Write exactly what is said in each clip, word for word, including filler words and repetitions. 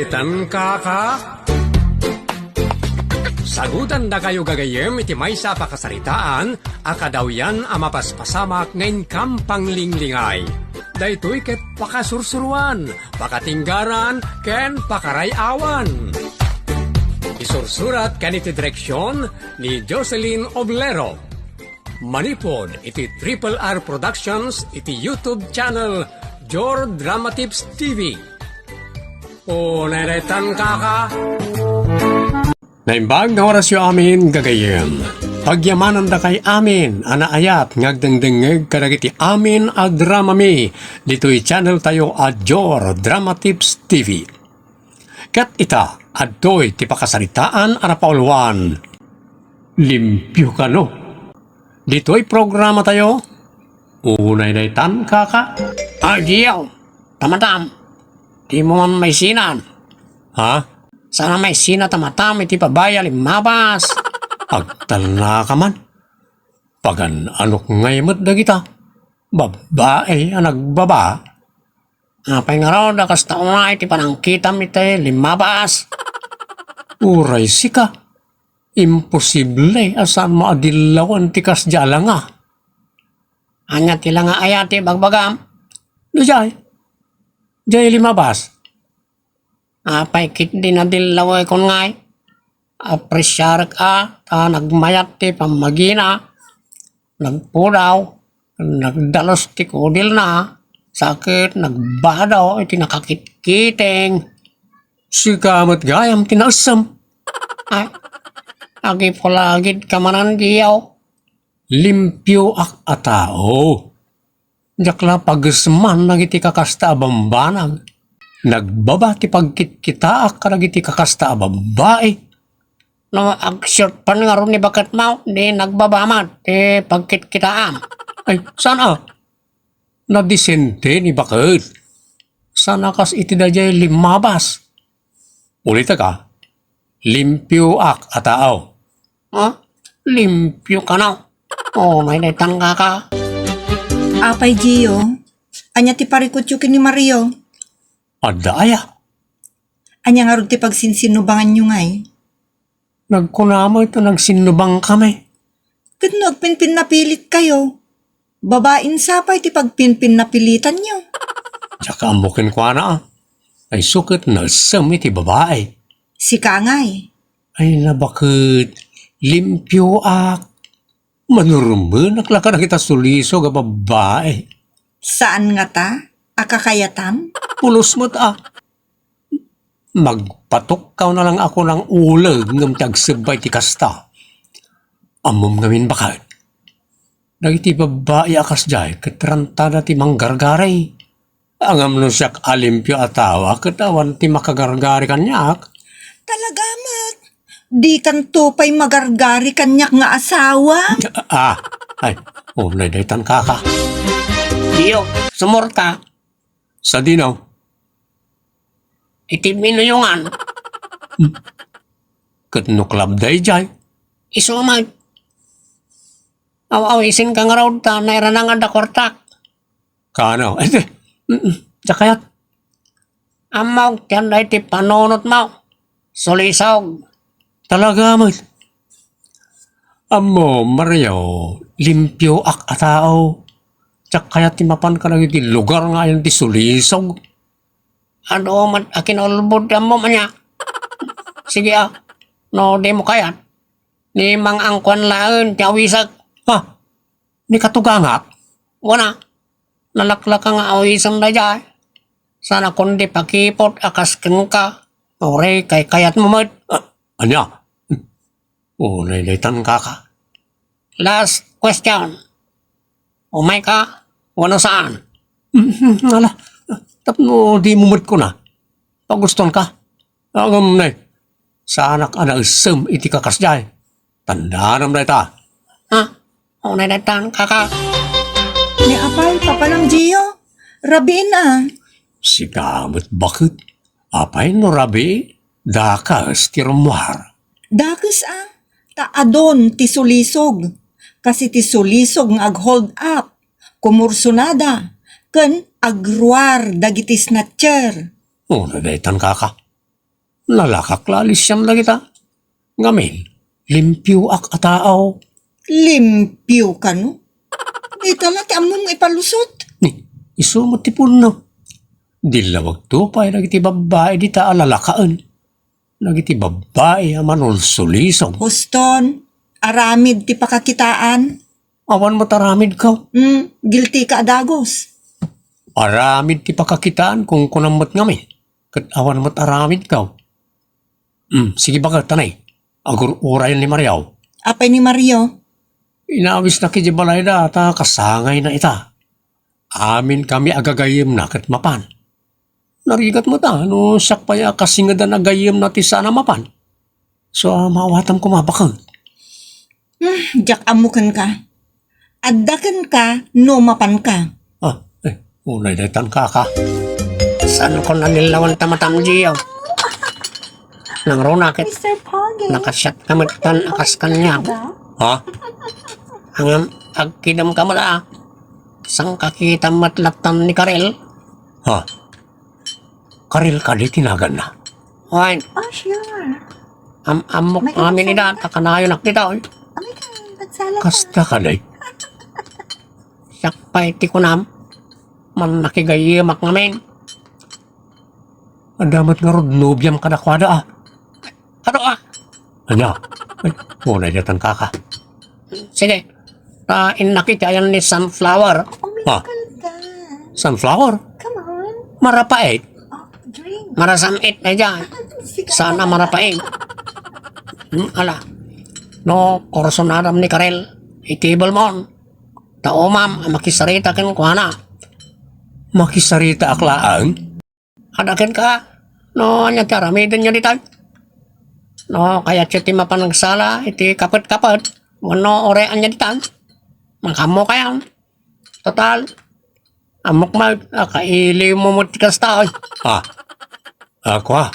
Tan kaka? Sagutandakayo gagayyem iti maysa a pakasaritaan a kadawyan a mapaspasamak nga inkam panglinglingay. Daytoy ket pakasursuruan, pakatinggaran, ken pakaray-awan. Isursurat ken iti direksion ni Jocelyn Oblero. Manipud iti Triple R Productions iti YouTube channel Jor Drama Tips T V. O, nairetan kaka? Naimbag nga orasyo amin, gagayyem. Pagyamanandakay amin a naayat nga agdengdengngeg kadagiti amin a dramami ditoy channel tayo a Jor Drama Tips T V. Ket ita, adtoy ti pakasaritaan a napauluan. Limpio kano. Ditoy programa tayo, unay daytan, kaka. Ay, diyaw, tamatam. Di mo man maisinan. Ha? Sana maisina tamatam iti babai a limmabas. Agtalna ka man. Pagan-anok ngay met dagita. Babai a nagbaba. Apay ngarud a kasta unay ti panangkitam iti limmabas? Uray sika, imposible a saanmo a dillawen ti kasdiay a langa. Ania ti langa aya ti bagbagam? Daydiay, diay limmabas. Apay ketdi nadillawekon ngay? Apresiarek a ta nagmayat ti pammagina, nagpudaw, nagdalus ti kudilna, sa ket nagbado iti nakakitkiting. Sika met gayam ti naessem. Ay, agipulagidka manen, diyaw. Limpioak a tao. Diak la pagesman dagiti kakasta a bambanag. Nagbaba ti pagkitkitaak kadagiti kakasta a babbai. No, agsiutpan ngarud ni baketmo, di nagbaba met ti pagkitkitaam. Ay, saan a? Nadisente ni baket. Saan a kas iti daydiay limmabas. Ulitek a, limpioak a tao. Ha? Limpio kano? O, nairetan, kaka. Apay, Gio, ania ti parikutyo ken ni Mario? Adda aya? Ania ngarud ti pagsinsinnubanganyo ngay? Nagkuna met a nagsinnubangkami. Ket no agpinpinnapilitkayo, babain sa pay ti pagpinpinnapilitanyo. Diak ammo kenkuana a. Ay, isu ket naessem iti babai. Sika ngay? Ay, nabaket, limpioak. Manurmenak la kadagita sulisog a babbai. Saan ngata a kakayatam? Pulos met a. Magpatukkaw na lang ako ng uleg ngem ti agsebbay ti kasta. Ammom ngamin baket. Dagiti babbai a kasdiay ket rantada ti manggargari. Ngem no siak a limpio a tao, ket awan ti makagargari kaniak. Talaga met, dikanto pay magargari kaniak nga asawa. Ah, ay, unay daytan, kaka. Diyo, sumurta. Sadino? Iti minuyongan. Hmm. Ket no club daydiay? Isu met. Aw-awisenka ngarud ta nairanangad a kuartak. Kano? Ay, di. Mm, mm. Diak kayat. Ammok ti anda iti panunotmo. Sulisog. Talaga met. Ammo, Mario, limpioak a tao. Diak kayat ti mapan kadagiti lugar nga ayan ti sulisog. Adu met a kinulbod ti ammom ania. Sige a, no dimo kayat, ni mangangkuan laeng ti awisek. Ha? Ni katugangak? Wen a, nalaklaka nga awisem daydiay. Saan a kundi pakipot a kas kenka, uray kaykayatmo met. Ah, ania? Unay daytan, kaka. Last question. Umayka wenno saan? Mhm, ala, tapno dimo met kuna. Pagustonka. Ngem ne, saanak a naessem iti kakasdiay. Tandaanam dayta. Ha? Unay daytan, kaka. Ni apay, papanam, Gio? Rabiin a. Sika met baket. Apay no rabii, dakes ti rummuar. Dakes a, ta adun ti sulisog. Kas iti sulisog nga ag-hold up, kumursunada, ken agruar dagiti snatcher. Unay daytan, kaka. Nalakak la a lisiam dagita. Ngamin, limpioak a tao. Limpio kano? Ita la ti ammom nga ipalusot. Ni, isu met ti punno. Dillawagto pay dagiti babbai dita a lalakaen. Dagiti babbai a manulsulisog. Huston, aramid ti pakakitaan. Awan met aramidko. Hmm, guilty ka a dagus. Aramid ti pakakitaan, kunkunam met ngamin. Ket awan met aramidko. Hmm, sige, baket, tanay. Agur-urayan ni Mario. Apay ni Mario? Inawisna idiay balayda, ta kasangayna ita. Amin kami a gagayyemna ket mapan. Narigat met a, no siak pay a kasingedan a gayyemna ti saan a mapan. So, a, maawatam koma, baket. Hmm, diak ammo kenka. Adda kenka no mapanka. Ah, eh, unay daytan, kaka. Saan ko nalillawan ta matam, Gio? Nangruna ket Mister Pogi, nakasiat ka met tan a kas kaniak. Ha? Ngem agkidem ka met a. Saan ka kita met lattan ni Karel? Ha? Karel kadi ti naganna? Wen. Oh, sure. Am-, ammok amin ida, ta kanayonak dita, oy. Amay ka, pagsala ka. Kasta kadi? Siak pay ti kunam, mannakigayyemak ngamin. Adda met ngarud nobiam kadakuada, a. Adu, a. Ania? Ay, unay daytan, kaka. Sige. Ah, innak iti ayan ni Sunflower. Ah. Umikal ka. Sunflower? Come on. Marapaek. Oh, drink. Marasam-it na dyan. Sige. Sana marapaek. Hmm, ala. No, kursunadam ni Karel. Itibel mon. Ta umam, a makisarita kenkuana. Makisaritaak laeng? Kada kenka, no ania ti aramidenyo ditan? No kayatyo ti mapan agsala iti kapet-kapet, wenno uray ania ditan, makaammokayon. Total, ammok met a kailiwmo met ti kasta, oy. Ah, ako, a.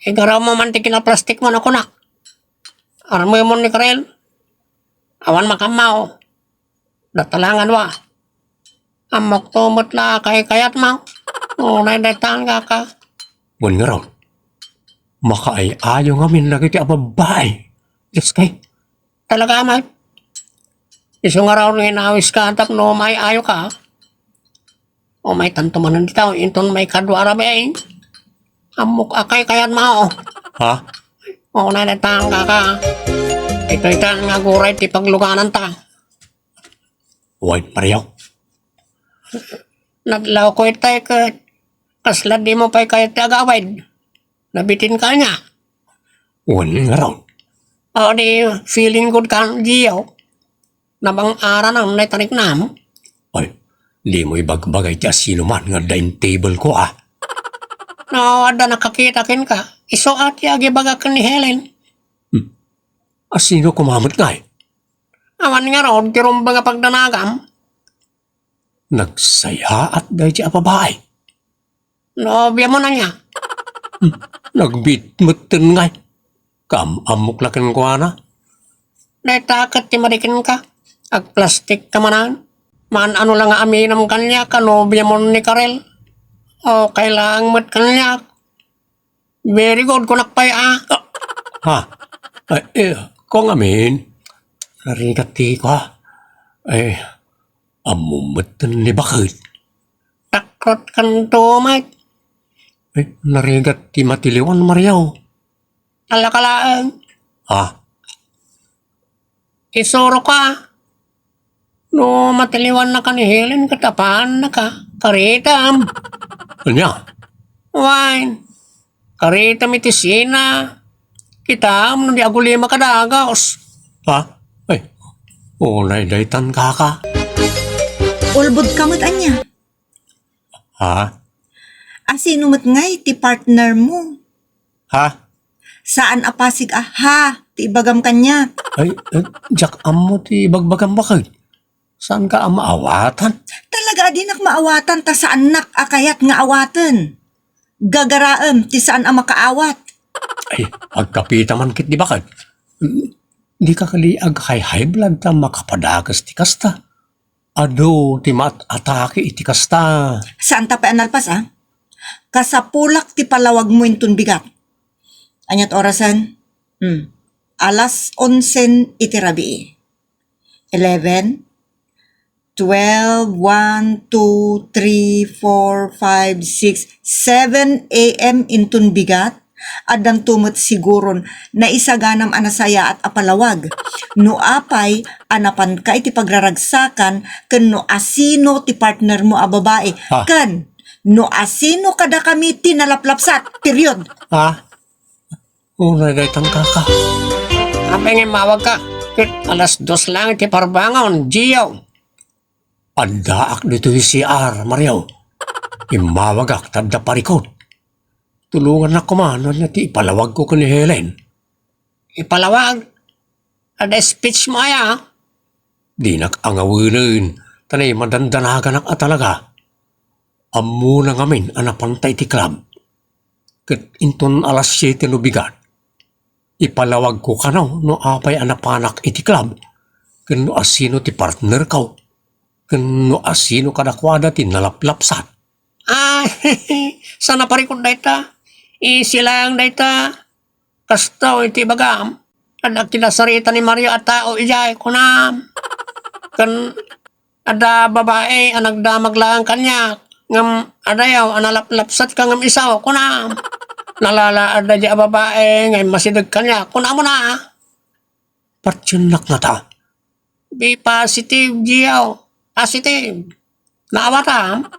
Igarawmo man ti kinaplastikmo a kunak. Armemon ni Karel. Awan makaammo. Datalangan wa. Ammokto met la a kaykayatmo. Unay daytan, kaka. Wen ngarud, makaay-ayo ngamin dagiti a babbai. Diyos kay. Talaga, Mike? Isu ngarud nga inawiska tapno maay-ayoka? O, maytanto manen dita, inton maikadua a rabii. Ammok a kaykayatmo. Ha? O, unay daytan, kaka. Itoy tan nga aguray ti paglugananta. Wen, Mario. Nadlawko itay ket kasla dimo pay kayat ti agawid. Nabitinka ania? Wen ngarud. O, di feeling good ka, Gio. Nabang-aran a unay tariknam. Ay, dimo ibagbaga iti asinoman nga dining table ko, a. No, adda nakakita kenka. Isu a ti agibaga ken ni Helen. Hmm. Asino koma met ngay? Awan ngarud ti rumbeng a pagdanagam. Nagsayaat daydi a babai. Nobiamon ania? Hmm, nagbiit metten ngay. Kaam-ammok la kenkuana. Dayta ket ti madi kenka. Agplastikka manen. Maan-ano la nga aminam kaniak a nobiamon ni Karel. Okay laeng met kaniak. Very good, kunak pay, a. Ah, ha? Ay, eh, kung amin, narigat ti ko, a. Ay, ammom metten ni baket. Takrot kanto, Mike. Ay, narigat ti matiliwan, Mario. Alakalaeng. Ha? Isuroka. No matiliwannaka ni Helen ket apaannaka, karitam. Ania? Wen, karitam iti sina. Kitam no di agulima ka dagus. Ha? Ay, unay daytan, kaka. Ulbod ka met ania? Ha? Asino met ngay ti partner mo? Ha? Saan a pasig a ha ti ibagam kaniak. Ay, eh, diak ammo ti ibagbagam, baket. Saanka a maawatan? Talaga a dinak maawatan ta saannak a kayat nga awaten. Gagaraem ti saan a makaawat. Ay, agkapita man ketdi, baket. Dika kadi ag-high blood ta makapadakes ti kasta. Adu ti maat-atake iti kasta. Saanta pay a nalpas, a? Kasapulak ti palawagmo inton bigat. Aniat orasen? Hmm. Alas onsen iti rabii. Eleven, twelve, one, two, three, four, five, six, seven a m inton bigat. Addanto met siguron naisaganam a nasayaat a palawag. No apay a napanka iti pagraragsakan ken no asino ti partner mo a babae, Ah. ken no asino kadakami ti nalaplapsat. Period. Ah? Unay daytan, kaka. Apay nga immawagka? Ket alas dos lang iti parbangon, Gio. Addaak ditoy C R, Mario. Immawagak ta adda parikut. Tulongannak koma no ania ti ipalawagko ken ni Helen. Ipalawag? Adda speech mo aya? Dinak angawenen, ta naimadandanaganak a talaga. Ammona ngamin a napanta iti club. Ket inton alas siete no bigat, ipalawagko kano no apay a napanak iti club, ken no asino ti partnerko, ken no asino kadakuada ti nalaplapsat. Ah, saan a parikut dayta? Easy lang dayta. Kastoy ti ibagam, adda kinasarita ni Mario a tao idiay, kunam. Ken adda babae a nagdamag laeng kaniak, ngem adayo a nalaplapsatka ngem isu, kunam. Nalala adda diay a babae nga immasideg kaniak, kunamona. Patiennak ngata. Be positive, Gio. Positive. Naawatam?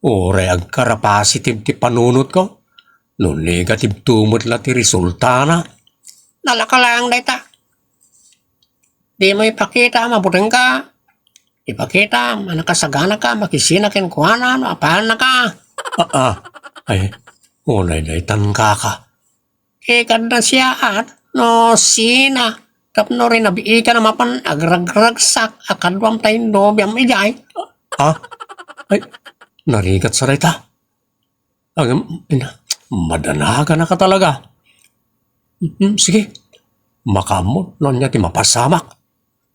Uray agkara positive ti panunotko, no negative to met la ti resultana. Nalaka lang dayta. Dimo ipakita a mabutengka. Ipakita a nakasaganaka, makisina kenkuana no apaannaka. Ah, ah. Ay, unay daytan, kaka. Ikadna siyaat no sina tapno rinabiikan a mapan agragragsak a kaduam tay nobiam idiay. Ha? Ay, narigat sa dayta. Agam, ina, madanaganaka talaga. Hmm, sige. Makaammo no ania ti mapasamak.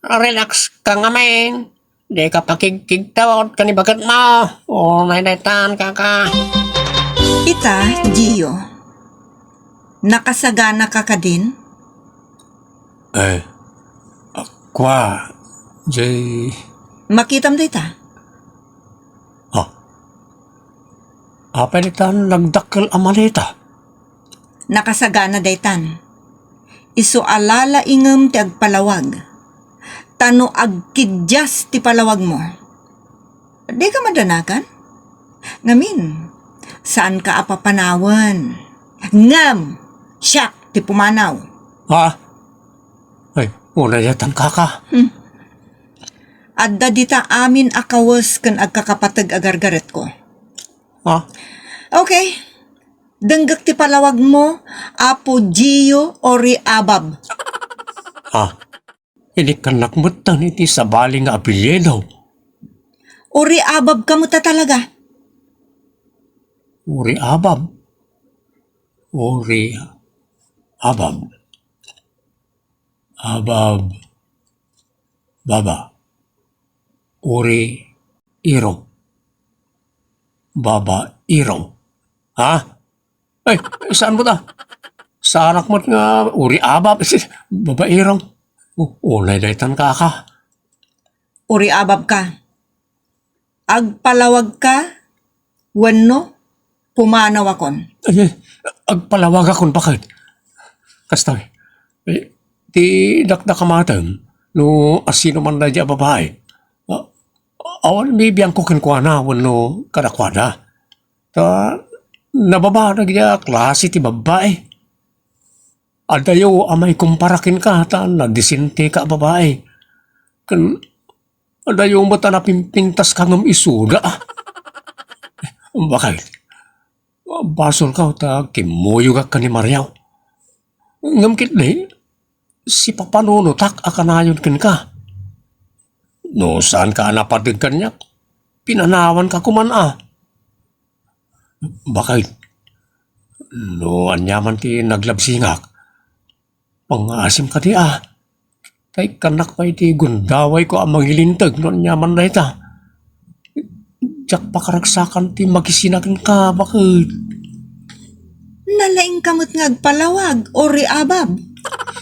Relax ka ngamin. Dika pakigkigtot ken ni baketmo. Unay daytan, kaka. Ita, Gio. Nakasaganaka kadin? Eh, ah, kua, jay. Makitam dayta? Ah. Apay ditan nagdakkel a maleta? Nakasagana daytan. Isu a lalaingem ti agpalawag. Ta no agkiddias ti palawagmo, dika madanagan? Ngamin, saanka a papanawen. Ngem, siak ti pumanaw. Ha? Ay, unay daytan, kaka. Hmm. Adda dita amin a kawes ken agkakapateg a gargaretko. Ha? Okay. Denggek ti palawagmo, Apo Gio Uriabab. Ha? Inikkannak metten iti sabali nga apelyido. Uriabab ka met a talaga. Uriabab? Uriabab. Abab. Baba. Uri. Iro. Baba. Iro. Ha? Ay, saan met ta? Saanak met nga Uriabab. Baba. Iro. U-, unay daytan, kaka. Uriabab ka. Agpalawag ka wenno pumanawakon? Ay, ay, agpalawagakon, baket. Kasta, eh, ti dakdakamatem no asino man daydiay a babai. A-, awan bibiangko kenkuana wenno kadakuada. Ta nababa dagiti a klase ti babbai. Adayo a maikumpara kenka ta nadisenteka a babai. Ken adayo met a napimpintaska ngem isuda. Baket, basolka ta kimmuyogak ken ni Mario. Ngem ketdi, sipapanunotak a kanayon kenka. No saanka a napateg kaniak, pinanawanka koman a. Baket, no aniaman ti naglabsingak, pangngaasim kadi a. Ta ikkannak pay ti gundawayko a mangilinteg no aniaman dayta. Diak pakaragsakan ti makisina kenka, baket. Nalaingka met nga agpalawag, o riabab.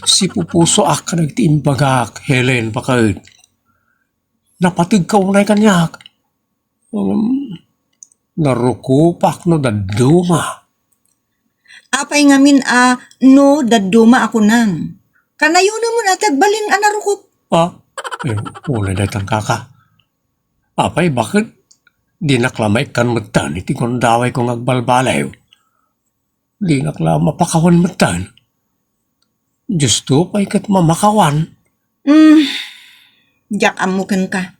Sipupusoak kadagiti imbagak, Helen, baket. Napategka unay kaniak. Um, narukopak no dadduma. Apay ngamin a no dadduma a kunam? Kanayon met a ti agbalin a narukop. Ah, eh, unay daytan, kaka. Apay, baket? Dinak la maikkan metten iti gundawayko nga agbalbaliw. Dinak la mapakawan metten. Diosto pay ket mamakawan. Hmm, diak ammo kenka.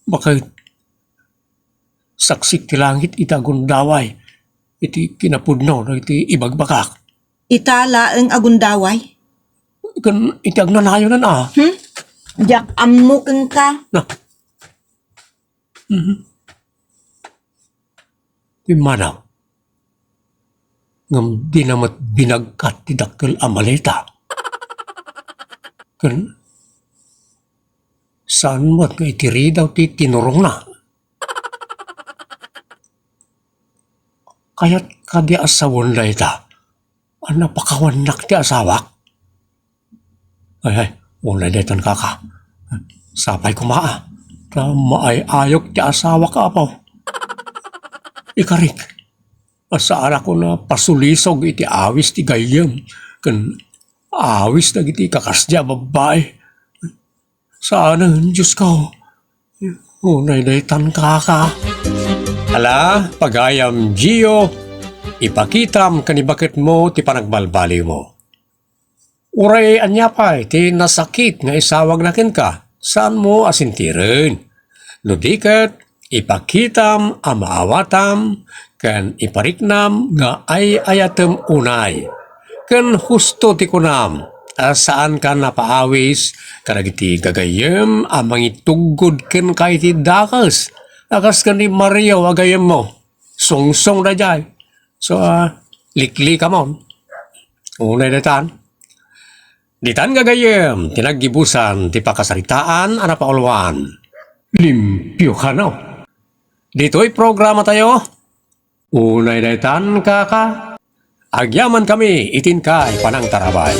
Baket? Saksik ti langit iti agundaway iti kinapudno dagiti ibagbagak. Ita laeng agundaway? Ken iti agnanayonan a. Hmm? Diak ammo kenka. Na. Mhm. Pimmanaw. Ngem dina met binagkat ti dakkel a maleta. Ken saan met nga itiridaw ti tinurongna. Kayat kadi a sawen dayta a napakawannak ti asawak? Ay, ay, unay daytan, kaka. Sapay koma a, ta maay-ayok ti asawak, apo. Ikarik, a saanak a pasulisog iti awis ti gayyem ken awis dagiti kakasdi a babbai. Saanen, Diosko. Unay daytan, kaka. Ala, pagayam Gio, ipakitam ken ibaketmo ti panagbalbaliwmo. Uray ania pay ti nasakit nga isawagna kenka, saanmo a sentiren. No di ket, ipakitam a maawatam ken ipariknam nga ay-ayatem unay. Ken husto ti kunam a saanka napaawis kadagiti gagayyem a mangituggod kenka iti dakes a kas ken ni Mario a gayyemmo. Sungsong daydiay. So, ah, liklikamon. Unay daytan. Ditan gagayyem ti naggibusan ti pakasaritaan a napauluan. Limpio kano. Ditoy programa tayo. Unay daytan, kaka. Agyaman kami iti inkay panangtarabay.